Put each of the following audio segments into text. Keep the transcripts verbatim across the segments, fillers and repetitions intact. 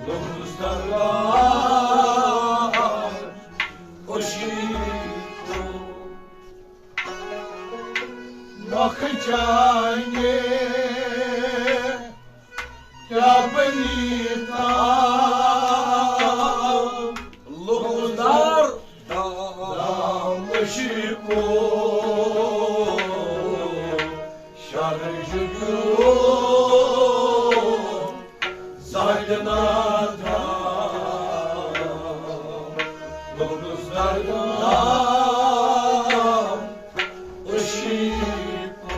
لوٚگُس درگاہ خوشی مۄکھ چانہِ کیٛاہ بنی تام؟ لوٚگُس درگاہ خوشی کو شرج گرو زاہدنا دام، لوٚگُس درگاہ خوشی کو۔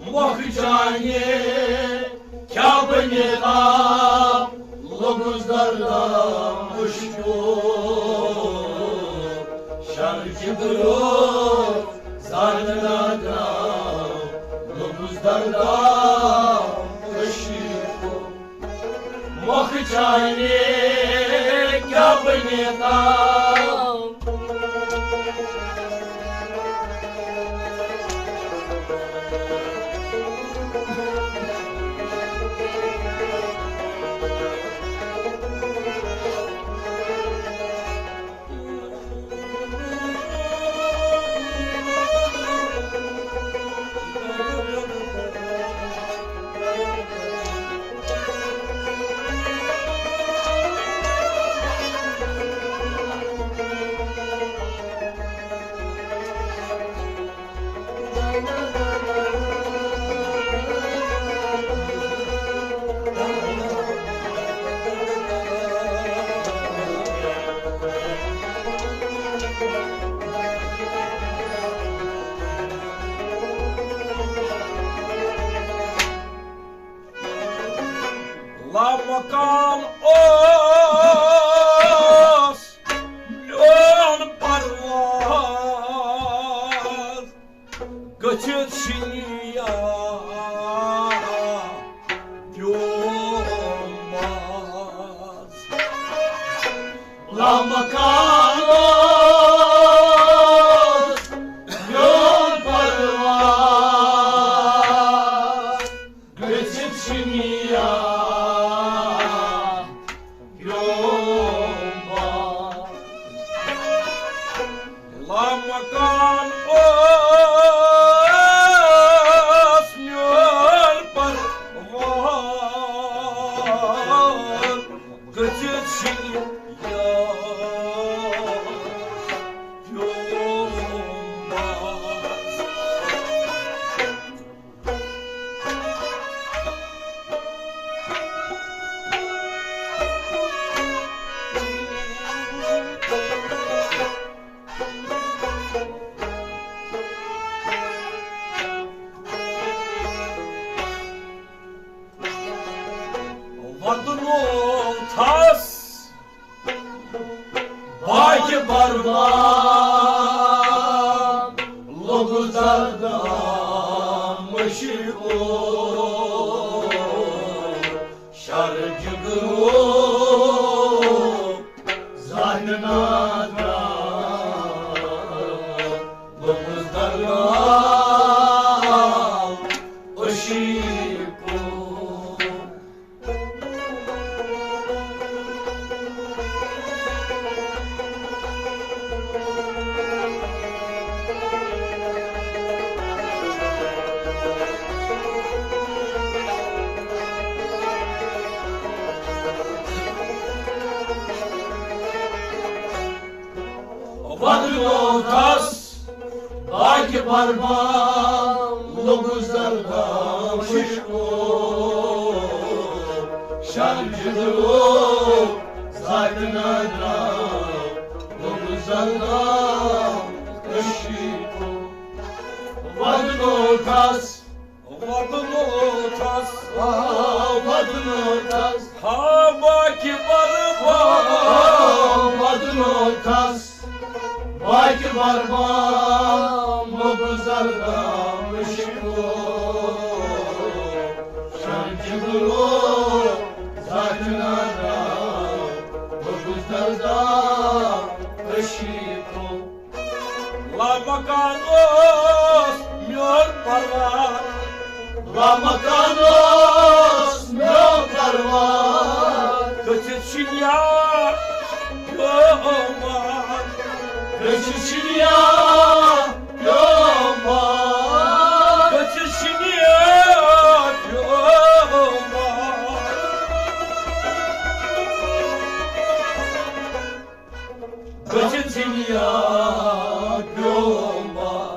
مۄکھ چانہِ کیٛاہ بنہِ تام، لوٚگُس درگاہ مُشکیو شرجہِ گرو زاہدنا دام، لوٚگُس درگاہ مُشکیو۔ مۄکھ چانہِ کیٛاہ بنہِ تام؟ لامکان اوس میون پرواز، گٔژھِتھ شِنیا پیوم باز۔ لامکان اوس میون پرواز، گٔژھِتھ شِنیا پیوم باز۔ لامکان اوس میون پرواز، گٔژھِتھ شِنیا پیوم باز۔ وَدُنو تھَس باقی برباد، لوٚگُس درگاہ مُشکیو شرجہِ گرو زاہدنا دام، لوٚگُس درگاہ خوشی کو۔ وَدُنو تھَس باقی برباد، لوٚگُس درگاہ مُشکیو شرجہِ گرو زاہدنا دام، لوٚگُس درگاہ خوشی کو۔ وَدُنو تھَس، وَدُنو تھَس، آ، وَدُنو تھَس، ہا باقی برباد، آ، وَدُنو تس باقی بربام گزردام عشقو، شان جگرو ذات نادام گزردام عشقو۔ لامکان اوس میون پروار، لامکان اوس میون پروار۔ گٔژھِتھ چھِنہٕ یاد پیومار، گٔژھِتھ چھِنہٕ یاد پیومار، گٔژھِتھ چھِنہٕ یاد پیومار۔ گٔژھِتھ چھِنہٕ یاد پیومار۔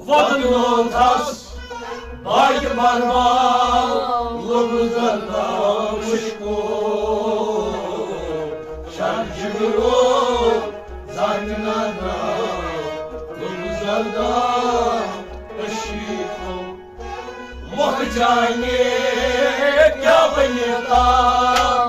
وطن اوس باقی برباد، لوٚگ زردہ مُشکو، شان جگرو زانہِ نادان، لوٚگ زردہ عشقو۔ مۄکھ جانے کیٛاہ ؤنِتھ آو۔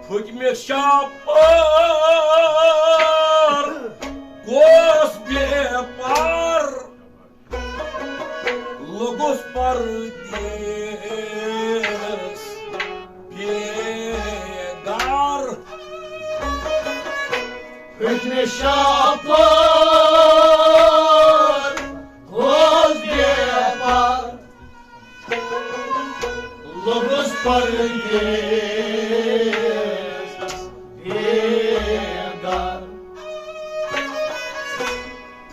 پھٔٹۍ مےٚ شاپار، گوس بے پار، لوٚگُس پردیس بے گار۔ پھٔٹۍ مےٚ شاپار، گوس بے پار، لوٚگُس پردیس بے گار۔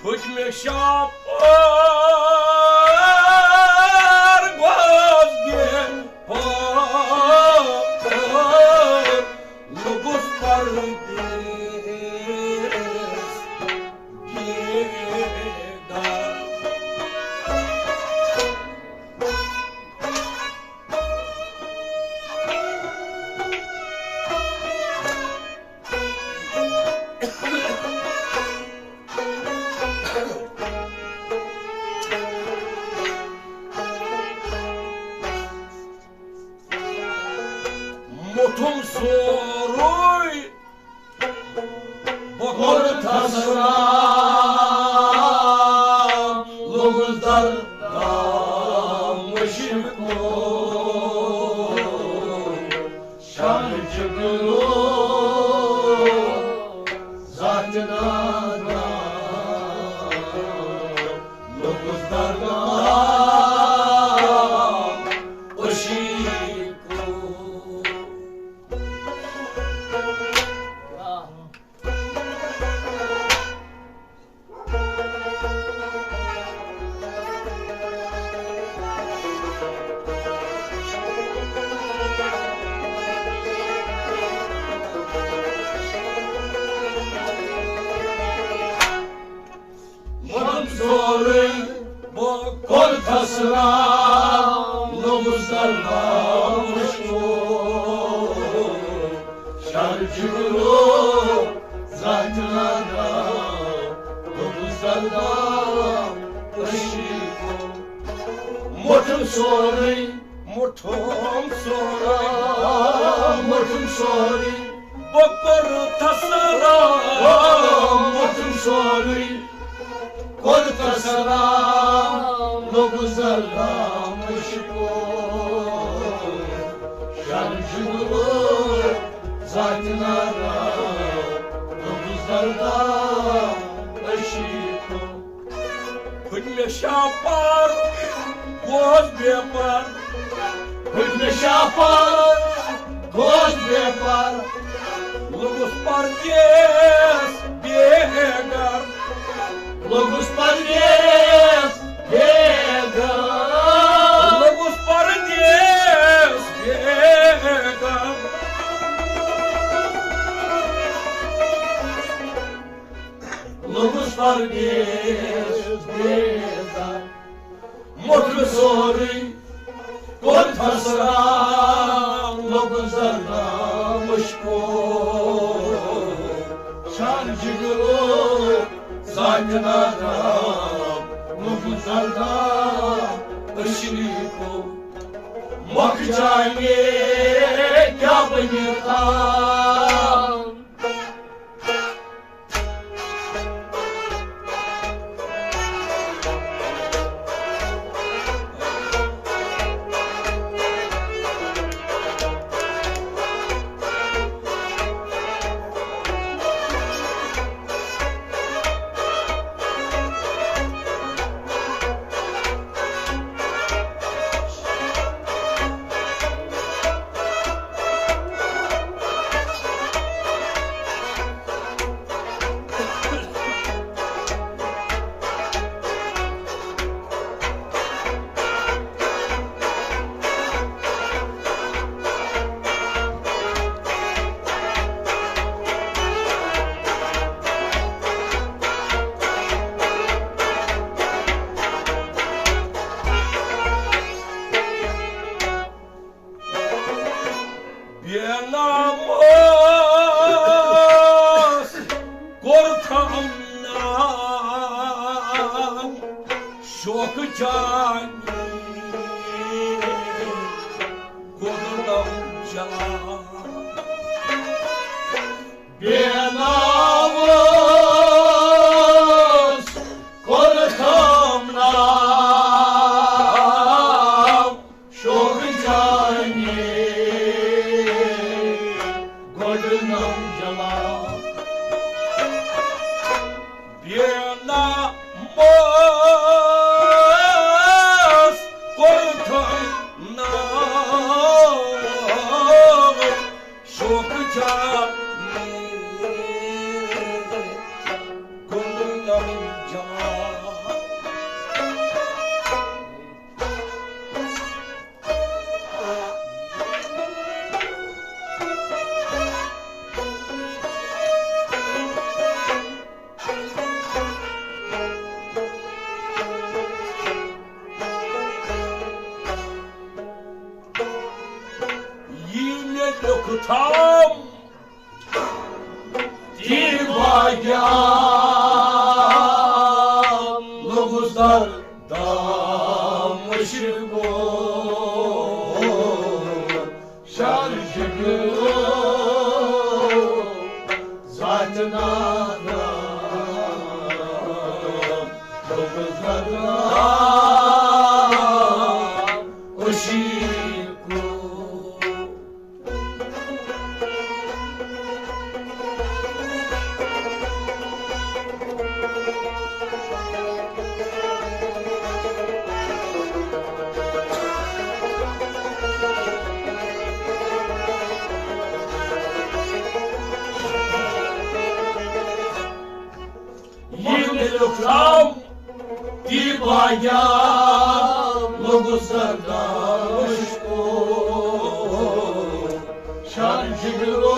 پھٔٹۍ مےٚ شاپار، گوس بے پار، لوٚگُس پردیس بے گار۔ موٚتھُم سورُے بہٕ کوٚرتھس رام، لوٚگُس دردام مُشکو، شان جگرو ذات نادان، لوٚگُس دردام عشقو۔ مطلب سورُے بہٕ کوٚرتھس رام، لوٚگُس دردام مُشکو، شان جگرو ذات نادان، لوٚگُس دردام عشقو۔ موٚتھُم سورُے، موٚتھُم سورُے، موٚتھُم سورُے، بہٕ کوٚرتھس رام، موٚتھُم سورُے، کوٚرتھس رام، لوٚگُس دردام مُشکو۔ نارا، دوٚپُس دردار، أشی تو۔ پھُٹ مےٚ شاپار، گوس بے پار۔ پھُٹ مےٚ شاپار، گوس بے پار۔ لوٚگُس پردیس بے گھر۔ لوٚگُس پردیس بے گھر۔ لوٚگُس پردیس بے گھر۔ لوٚگُس پردیس بے گھر۔ موٚتھ مےٚ سورُے، کوٚر فسران، لوٚگُس دردار مشکو۔ شان جگرو، ذاتِ نادام، لوٚگُس دردار أشی کو۔ مۄکھ جانے کیٛاہ بنہِ خان۔ بے ناموس کوٚرتھم نام شوخ جانی کوٚرنم جان۔ بے ناموس کوٚرتھم نام شوخ جانی گۄڈٕ نم جلان۔ بے ناموس کوٚرتھم نام شوخ جانی گۄڈٕ نم جلان۔ یی مےٚ لیوٚکھتام تی باقیان لوٚگُس دردار مشکو۔ شان جگرو ذاتِ نادام لوٚگُس دردار أشی کو۔ ییٚلہِ مےٚ لیوٚکھ ناو تی باقیان لوٚگُس سردار مشکو۔ شان جگرو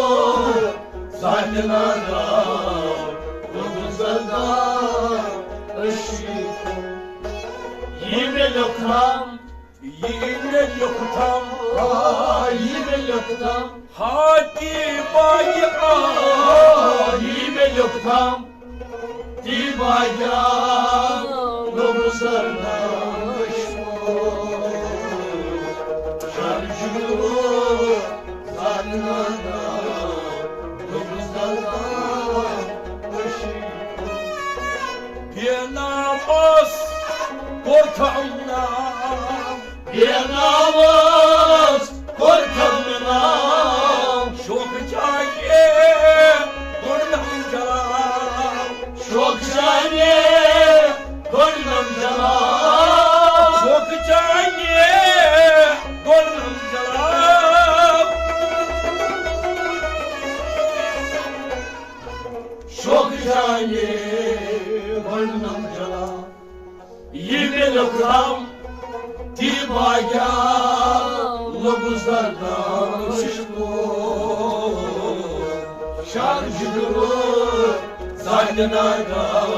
ذاتِ نادام لوٚگُس سردار أشی کو۔ یہِ مےٚ لیوٚکھ ناو، یہِ مےٚ لیوٚکھ ناو، آ، یہِ مےٚ لیوٚکھ ناو۔ ہاتی باقیان، یی مےٚ لیوٚکھتام تی باقیان لوٚگُس سردار مشکو۔ شان جگرو ذاتِ نادام لوٚگُس سردار مشکو۔ بے ناموس کوٚرتھم نام۔ بے ناموس کوٚرتھم نام۔ شوخ جایہِ شوق چانہِ گۄڈنم جلاب۔ شوق چانہِ گۄڈنم جلاب۔ شوق چانہِ گۄڈنم جلاب۔ یہِ مےٚ لیوٚکھ رام تی باقیا لوٚگُس دردام عشقو۔ شان جگرو ذاتِ نادام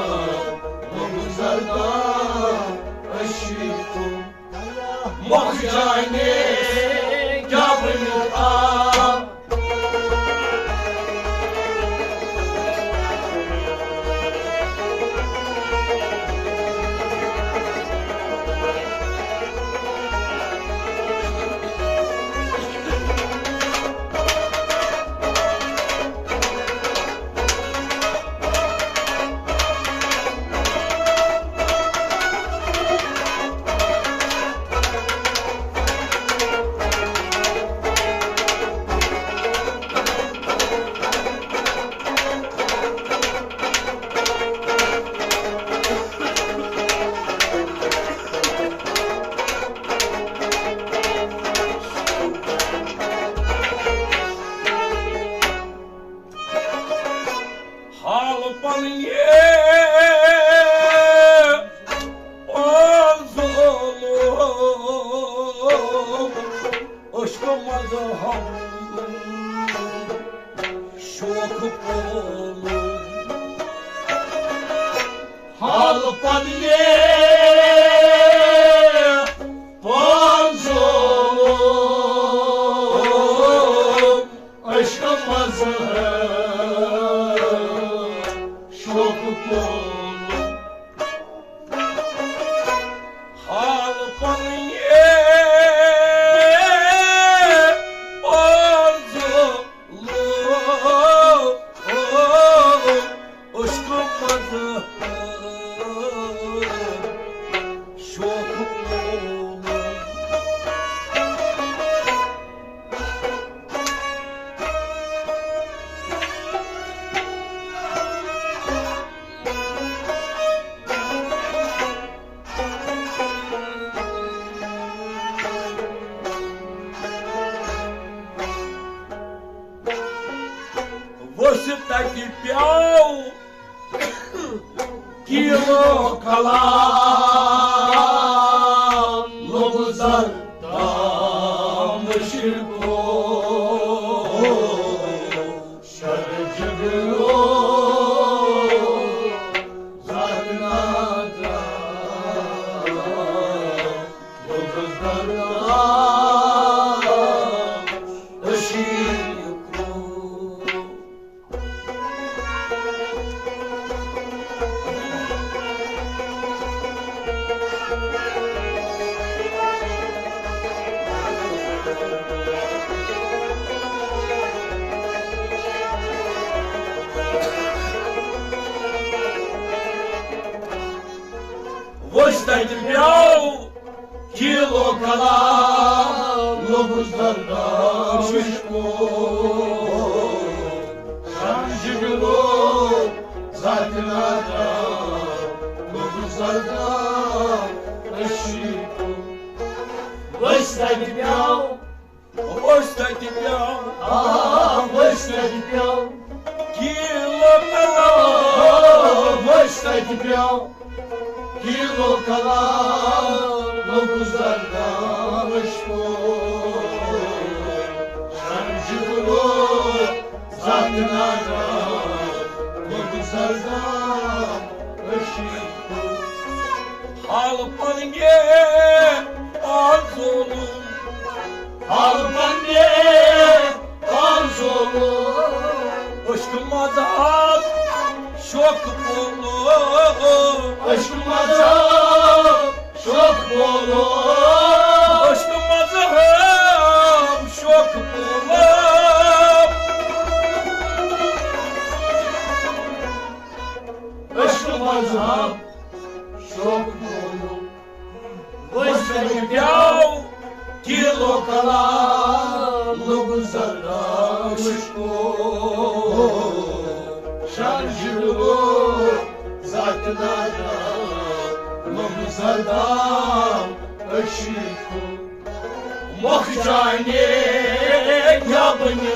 لوٚگُس دردام عشقو۔ مۄکھ جانے کیٛاہ ؤنِتھ آو۔ حال پنٕنۍ پان ظلم، عشق مذہب شوق پولم۔ حال پنٕنۍ پان ظلم، عشق مذہب شوق پولم۔ حال پنٕنۍ پان ظلم، عشق مذہب شوق پولم۔ ؤسِتھ تَتہِ پیوٚو کِلوٗ کلام، لوٚگ زردام مُشرِکو شر جگرو زردام، لوٚگ زردام مُشرِکو۔ وٕچھ تَتہِ پیوٚو کِلوٗ کلام، لوٚگُس دردام عشقو شان جگرو ذاتِ نادام، لوٚگُس دردام عشقو۔ ؤسۍ تَتہِ پیوٚو، ؤسۍ تَتہِ پیوٚو، آ، ؤسۍ تَتہِ پیوٚو۔ کِلوٗ کلام، ؤسۍ تَتہِ پیوٚو۔ کِلوٗ کلام، لوٚگُس دردام عشقو شان جگرو ذاتِ نادام، لوٚگُس دردام عشقو۔ حال پنٕنۍ پان ظلم، حال پنٕنۍ پان ظلم۔ عشق مذہب شوق پولو، عشق مذہب شوق پولو، عشق مذہب شوق پولو۔ عشق مذہب شوق پولو۔ وٕچھ تَتہِ پیوٚو کِلوٗ کلام، لوٚگُس دردام عشقو شان جگرو مۄکھ چانہِ یا بنہِ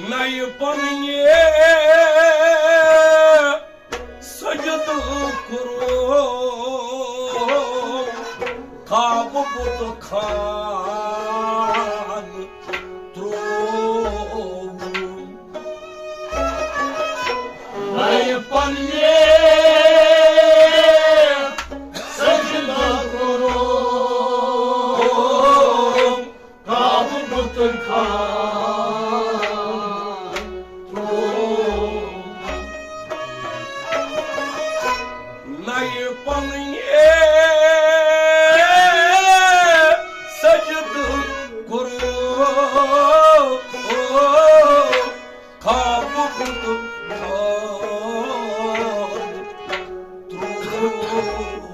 نَیہِ پننہِ سجدٕ کوٚرُم، کعبہٕ بُت خانہٕ ترٛووُم۔ نَیہِ پننہِ سجدٕ کوٚرُم، کعبہٕ بُت خانہٕ ترٛووُم۔ نَیہِ پننہِ سجدٕ کوٚرُم، کعبہٕ بُت خانہٕ ترٛووُم۔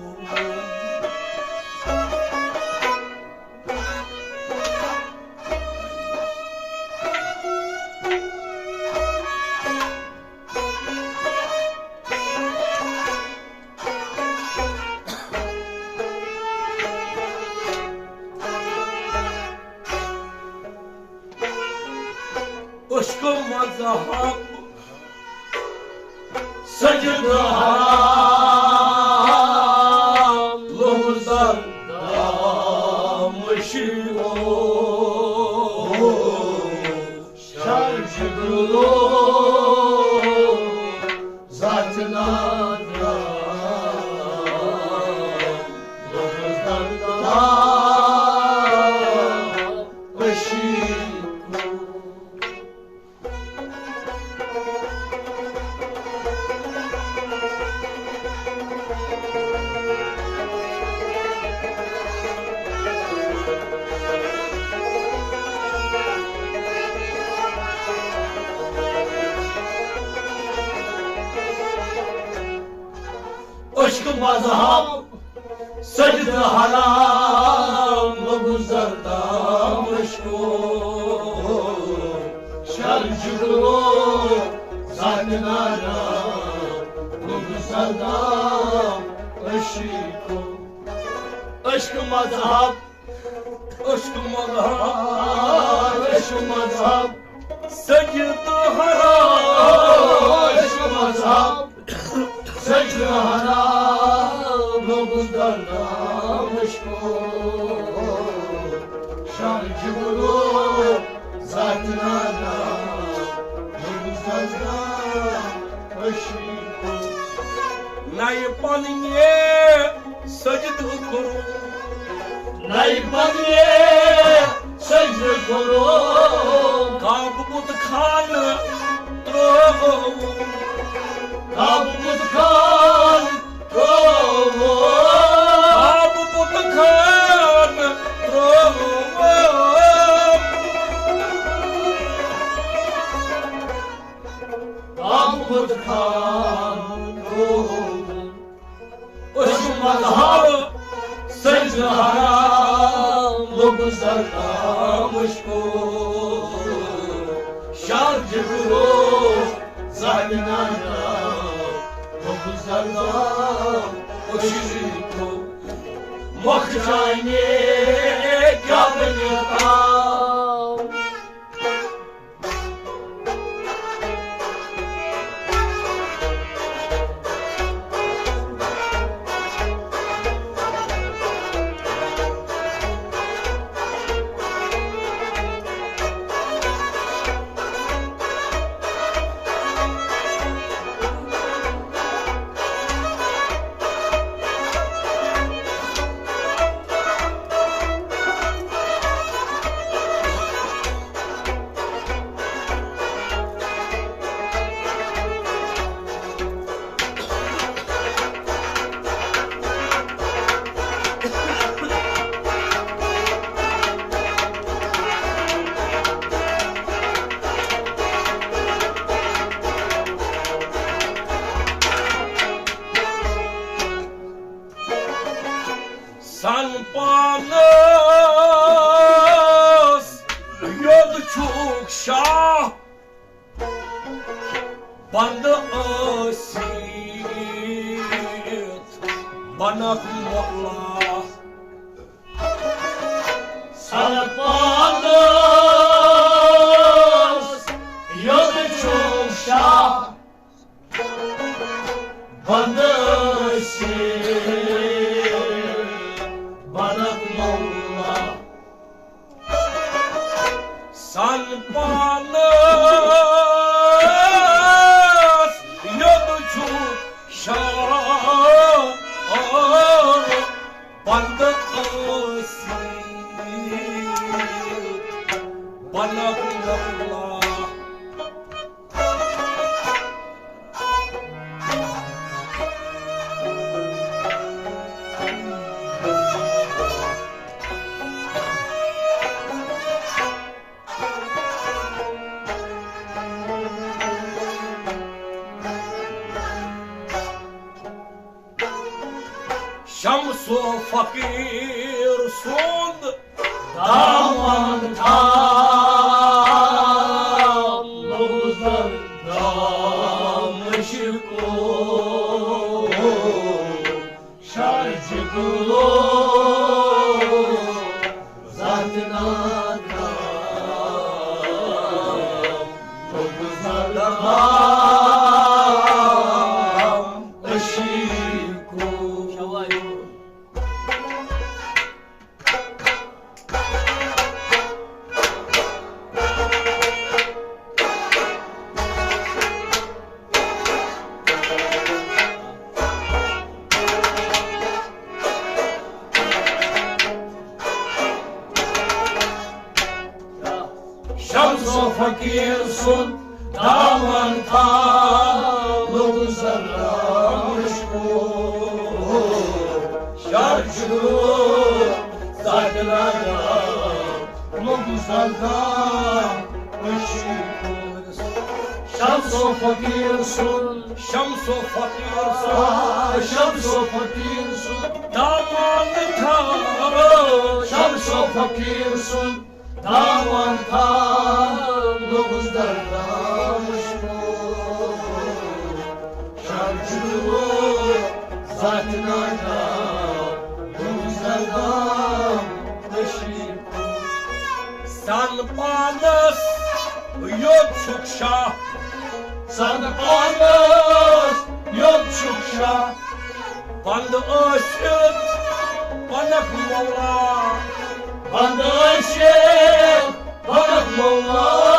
عشق مذہب سجدٕ حرام، لوٚگ زردامشی او، شرجگلو ذات نادرام، لوٚگ زردامشی او۔ عشق مذہب سجدٕ حرام، مگذر دامشکو، شر جگرو ذات نادام، مگذر دامشکو۔ عشق مذہب، عشق مذہب، عشق مذہب، سجدٕ حرام، عشق مذہب، سجدٕ حرام، مگذر دامشکو، شر جگرو ذات نادام، مگذر دامشکو۔ نَیہِ پننہِ سجدٕ کوٚرُم۔ نَیہِ پننہِ سجدٕ کوٚرُم۔ کعبہٕ بُت خانہٕ ترٛووُم۔ کعبہٕ بُت خانہٕ ترٛووُم۔ کعبہٕ بُت خانہٕ ترٛووُم۔ کعبہٕ بُت خانہٕ ترٛووُم۔ عشق مذہب سجدٕ حرام، مگذر دامشکو، شر جگرو ذات نادام، مگذر دامشکو۔ مۄکھ چانہِ کیٛاہ بنہِ تام۔ پانس یوٚد چھُکھ شاہ، بنٛدٕ ٲسِتھ بنکھ مولا۔ سن پانس یوٚد چھُکھ شاہ، بنٛدٕ ٲسِتھ بنکھ مولا۔ سن پانس یوٚد چھُکھ شاہ، بنٛدٕ ٲسِتھ بنکھ مولا۔ شمس و فقیر سُنٛد دامن تھاو، لوٚگ زر دام عشقو، شاہ جگلو ذات نادام، لوٚگ زر دام عشقو۔ شمس و فقیر سُنٛد دامن تھاو، لوٚگ زر دام عشقو، شاہ جگلو ذات نادام، لوٚگ زر دام عشقو۔ شمس و فقیر سُنٛد، شمس و فقیر سُنٛد، آ، شمس و فقیر سُنٛد دامن تھاو، شمس و فقیر سُنٛد دامن تھاو، لوٚگ زر دام عشقو، شاہ جگلو ذات نادام، لوٚگ زر دام عشقو۔ سن پانس یوٚد چھُکھ شاہ، سن پانس یوٚد چھُکھ شاہ، بنٛدٕ ٲسِتھ بنکھ مولا، بنٛدٕ ٲسِتھ بنکھ مولا۔